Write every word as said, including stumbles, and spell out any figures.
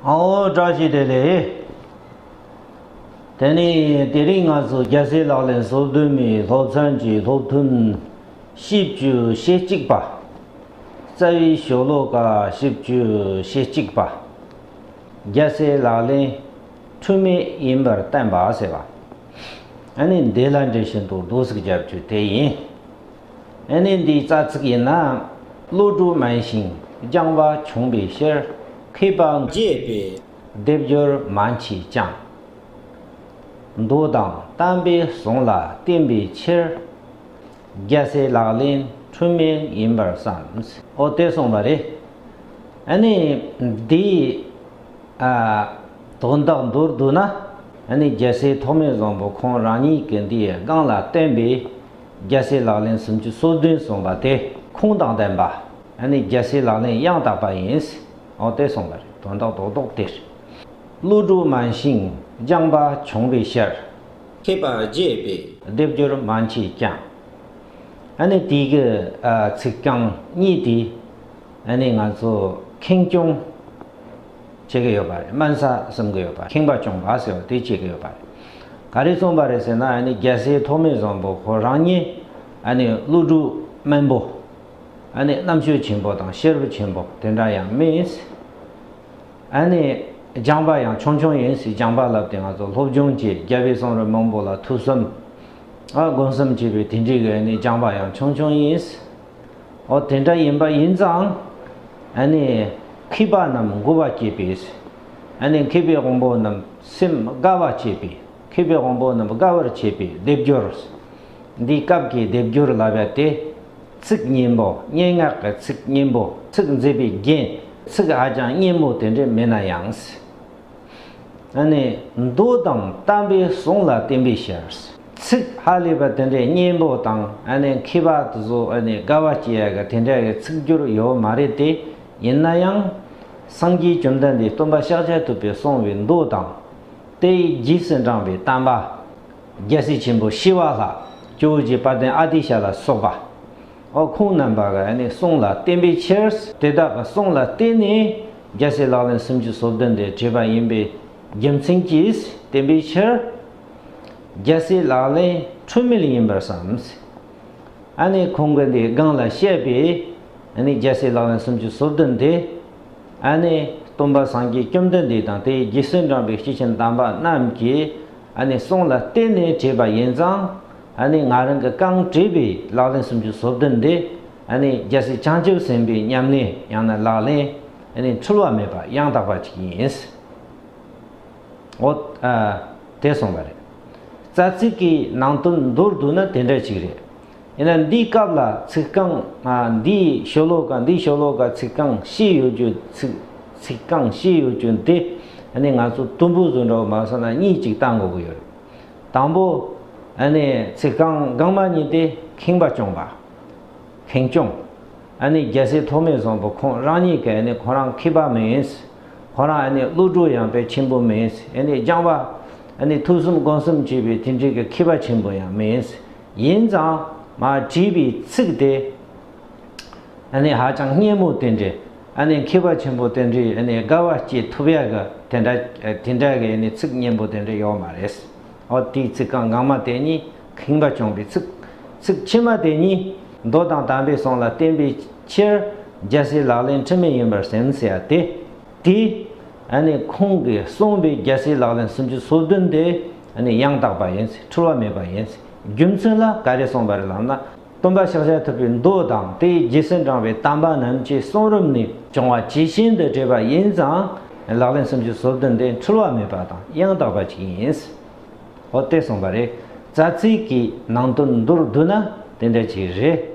ཨའོ། བཀྲ་ཤིས་བདེ་ལེགས། དེ་ནས་དེ་རིང་ང་ཚོ་རྒྱལ་སྲས་ལག་ལེན་སོ་བདུན་མའི་སློབ་ཚན་གྱི་སློབ་ཐུན་བཞི་བཅུ་ཞེ་གཅིག་པ། རྩ་བའི་ཤོ་ལོ་ཀ་བཞི་བཅུ་ཞེ་གཅིག་པ། རྒྱལ་སྲས་ལག་ལེན་འཁྲུལ་མེད་ཡིན་པར་བསྟན་པ་ཟེར་བ། ཨ་ནི་འདི་ལ་འགྲེལ་བཤད་མདོར་བསྡུས་ཤིག་རྒྱབ་རྒྱུ་དེ་ཡིན། ཨ་ནི་འདིའི་རྩ་ཚིག་ཡིན་ན། བློ་གྲོས་དམན་ཞིང་སྦྱངས་པ་ཆུང་བའི་ཕྱིར། མཁས་པ་དགྱེས་པའི་སྡེབ་སྦྱོར་མན་ཆད་ཀྱང་། མདོ་དང་བསྟན་པའི་གསུང་ལ་བརྟེན་པའི་ཕྱིར། རྒྱལ་སྲས་ལག་ལེན་འཁྲུལ་མེད་ཡིན་པར་བསམ། ཨོ་དེ་གསུངས་པ་རེད། ཨ་ནི་འདིའི་ཨ་དོན་དག་མདོར་བསྡུ་ན། ཨ་ནི་རྒྱལ་སྲས་ཐོགས་མེད་བཟང་པོ་ཁོང་རང་ཉིད་ཀྱིས་འདིའི་སྒང་ལ་བསྟན་པའི་རྒྱལ་སྲས་ལག་ལེན་སུམ་ཅུ་སོ་བདུན་གསུངས་པ་དེ་ཁུངས་དང་ལྡན་པ། ཨ་ནི་རྒྱལ་སྲས་ལག་ལེན་ཡང་དག་པ་ཡིན། ཨོ་དེ་གསུངས་པ་རེད། དོན་དག་རྡོག་རྡོག་དེ་རེད། བློ་གྲོས་དམན་ཞིང་སྦྱངས་པ་ཆུང་བའི་ཕྱིར། མཁས་པ་དགྱེས་པའི་སྡེབ་སྦྱོར་མན་ཆད་ཀྱང་། ཨ་ནི་དེ་གི་ཨ་ཚིག་རྐང་གཉིས་དེ། ཨ་ནི་ང་ཚོ་ཁེངས་སྐྱུང་བྱེད་ཀྱི་ཡོད་པ་རེད། དམན་ས་བསམ་གྱི་ཡོད་པ། ཁེངས་པ་སྐྱུང་བ་ཟེར་བ་དེ་བྱེད་ཀྱི་ཡོད་པ་རེད། ག་རེ་གསུངས་པ་རེད་ཟེར་ན། ཨ་ནི་རྒྱལ་སྲས་ཐོགས་མེད་བཟང་པོ་ཁོ་རང་ཉིད་ཨ་ནི་བློ་གྲོས་དམན་པོ། ཨ་ནི་རྣམ་དཔྱོད་ཆེན་པོ་དང་ཤེས་རབ་ཆེན་པོ་དེ་འདྲ་ཡང་མིན། ཨ་ནི་སྦྱངས་པ་ཡང་ཆུང་ཆུང་ཡིན་ཟེར། སྦྱངས་པ་ལབ་དེ་ང་ཚོ་སློབ་སྦྱོང་བྱས། རྒྱལ་བའི་གསུང་རབ་མང་པོ་ལ་ཐོས་བསམ་ཨ་སྒོམ་གསུམ་བྱས་པའི་དེ་འདྲའི་གི་ཨ་ནི་སྦྱངས་པ་ཡང་ཆུང་ཆུང་ཡིན། ཨོ་དེ་འདྲ་ཡིན་པ་ཡིན་ཙང་། ཨ་ནི་མཁས་པ་རྣམས་མགུ་བ་སྐྱེད་པའི། ཨ་ནི་མཁས་པའི་དབང་པོ་རྣམས་སེམས་དགའ་བ་བྱེད་པའི། མཁས་པའི་དབང་པོ་རྣམས་དགའ་བར་བྱེད་པའི་སྡེབ་སྦྱོར། འདིའི་སྐབས་ཀྱི་སྡེབ་སྦྱོར་ལབ་ཡ་དེ། ཚིག་སྙན་པོ། སྙན་ངག་གི་ཚིག་སྙན་པོ། ཚིག་མཛེས་པའི་རྒྱན། ཚིག་ཧ་ཅང་སྙན་མོ་དེ་འདྲ་མེད་ན་ཡང་། ཨ་ནི་མདོ་དང་བསྟན་པའི་གསུང་ལ་བརྟེན་པའི་ཕྱིར། ཚིག་ཧ་ལས་པ་དེ་འདྲའི་སྙན་པོ་དང་། ཨ་ནི་མཁས་པ་དེ་ཚོ་ཨ་ནི་དགའ་བ་སྐྱེ་ཡ་གི་དེ་འདྲ་གི་ཚིག་སྦྱོར་ཡོད་མ་རེད་དེ། ཡིན་ན་ཡང་། སངས་རྒྱས་བཅོམ་ལྡན་འདས་སྟོན་པ་ཤཱཀྱ་ཐུབ་པས་གསུངས་པའི་མདོ་དང་། དེའི་རྗེས་སུ་འབྲངས་པའི་བསྟན་པ། རྒྱལ་སྲས་ཆེན་པོ་ཞི་བ་ལྷ། ཇོ་བོ་རྗེ་དཔལ་ལྡན་ཨ་ཏི་ཤ་ལ་སོགས་པ། ཨོ་ཁོང་རྣམ་པ་གི་ཨ་ནི་གསུང་ལ་བརྟེན་པའི་ཕྱིར། དེ་དག་གི་གསུང་ལ་བརྟེན་ནས་རྒྱལ་སྲས་ལག་ལེན་སུམ་ཅུ་སོ་བདུན་དེ་བྲིས་པ་ཡིན་པའི་རྒྱུ་མཚན་གྱིས་བརྟེན་པའི་ཕྱིར། རྒྱལ་སྲས་ལག་ལེན་འཁྲུལ་མེད་ཡིན་པར་བསམ། ཨ་ནི་ཁོང་གིས་འདི་སྒང་ལ་བཤད་པའི་ཨ་ནི་རྒྱལ་སྲས་ལག་ལེན་སུམ་ཅུ་སོ་བདུན་དེ། ཨ་ནི་སྟོན་པ་སངས་རྒྱས་བཅོམ་ལྡན་འདས་དང་དེའི་རྗེས་སུ་འབྲངས་པའི་སྐྱེས་ཆེན་དམ་པ་རྣམས་ཀྱི་ཨ་ནི་གསུང་ལ་བརྟེན་ནས་བྲིས་པ་ཡིན་ཙང་། ཨ་ནི་ང་རང་གིས་གང་བྲིས་པའི་ལག་ལེན་སུམ་ཅུ་སོ་བདུན་དེ། ཨ་ནི་རྒྱལ་སྲས་བྱང་ཆུབ་སེམས་དཔའི་ཉམས་ལེན་ཡང་ན་ལག་ལེན། ཨ་ནི་འཁྲུལ་བ་མེད་པ་ཡང་དག་པ་ཅིག་ཡིན། འོ། ཨ། དེ་གསུངས་པ་རེད། རྩ་ཚིག་གི་ནང་དོན་མདོར་བསྡུ་ན་དེ་འདྲ་ཅིག་རེད། ཡིན་ན་འདིའི་སྐབས་ལ་ཚིག་རྐང་། ཨ། འདིའི་ཤོ་ལོ་ཀ། འདིའི་ཤོ་ལོ་ཀ་ཚིག་རྐང་བཞི་ཡོད་རྒྱུ། ཚིག་ཚིག་རྐང་བཞི་ཡོད་རྒྱུ་འདི། ཨ་ནི་ང་ཚོ་དུམ་བུ་བཟོ་འདྲ་བོ་མ་བཟོས་ན་གཉིས་ཅིག་བཏང་དགོས་ཀྱི་ཡོད་རེད། དང་པོ། ཨ་ནི་ཚིག་རྐང་སྒང་མ་གཉིས་དེ་ཁེངས་པ་སྐྱུང་བ། ཁེངས་སྐྱུང་། ཨ་ནི་རྒྱལ་སྲས་ཐོགས་མེད་བཟང་པོ་ཁོང་རང་ཉིད་ཀྱིས་ཨ་ནི་ཁོ་རང་མཁས་པ་མིན། ཁོ་རང་ཨ་ནི་བློ་གྲོས་ཡང་དཔེ་ཆེན་པོ་མིན། ཨ་ནི་སྦྱངས་པ། ཨ་ནི་ཐོས་བསམ་སྒོམ་གསུམ་བྱས་པའི་དེ་འདྲའི་གི་མཁས་པ་ཆེན་པོ་ཡང་མིན། ཡིན་ཙང་མར་བྲིས་པའི་ཚིག་དེ། ཨ་ནི་ཧ་ཅང་སྙན་མོ་དེ་འདྲའི། ཨ་ནི་མཁས་པ་ཆེན་པོ་དེ་འདྲའི་ཨ་ནི་དགའ་བ་སྐྱེ་ཐུབ་ཡ་གི་དེ་འདྲ། དེ་འདྲ་གི་ཨ་ནི་ཚིག་སྙན་པོ་དེ་འདྲ་ཡོད་མ་རེད། འོ་དེའི་ཚིག་རྐང་སྒང་མ་དེ་གཉིས་ཁེངས་པ་སྐྱུང་བའི་ཚིག་ཚིག་ཕྱི་མ་དེ་གཉིས་མདོ་དང་དམ་པའི་གསུང་ལ་བརྟེན་པའི་ཕྱིར། རྒྱལ་སྲས་ལག་ལེན་འཁྲུལ་མེད་ཡིན་པར་སེམས་ཟེར་ཡ་དེ། དེ་ཨ་ནི་ཁོང་གིས་གསུངས་པའི་རྒྱལ་སྲས་ལག་ལེན་སུམ་ཅུ་སོ་བདུན་དེ་ཨ་ནི་ཡང་དག་པ་ཡིན། འཁྲུལ་བ་མེད་པ་ཡིན། རྒྱུ་མཚན་ལ་ག་རེ་གསུངས་པ་རེད་ལབ་ན། སྟོན་པ་ཤཱཀྱ་ཐུབ་པའི་མདོ་དང་དེའི་རྗེས་སུ་འབྲངས་པའི་དམ་པ་རྣམས་ཀྱི་གསུང་རབ་ནས་བྱུང་བ་ཇི་བཞིན་དུ་བྲིས་པ་ཡིན་ཙང་། ལག་ལེན་སུམ་ཅུ་སོ་བདུན་དེ་འཁྲུལ་བ་མེད་པ་དང་ཡང་དག་པ་ཅིག་ཡིན། འོ་དེ་གསུངས་པ་རེད། རྩ་ཚིག་གི་ནང་དོན་མདོར་བསྡུ་ན་དེ་འདྲ་ཅིག་རེད།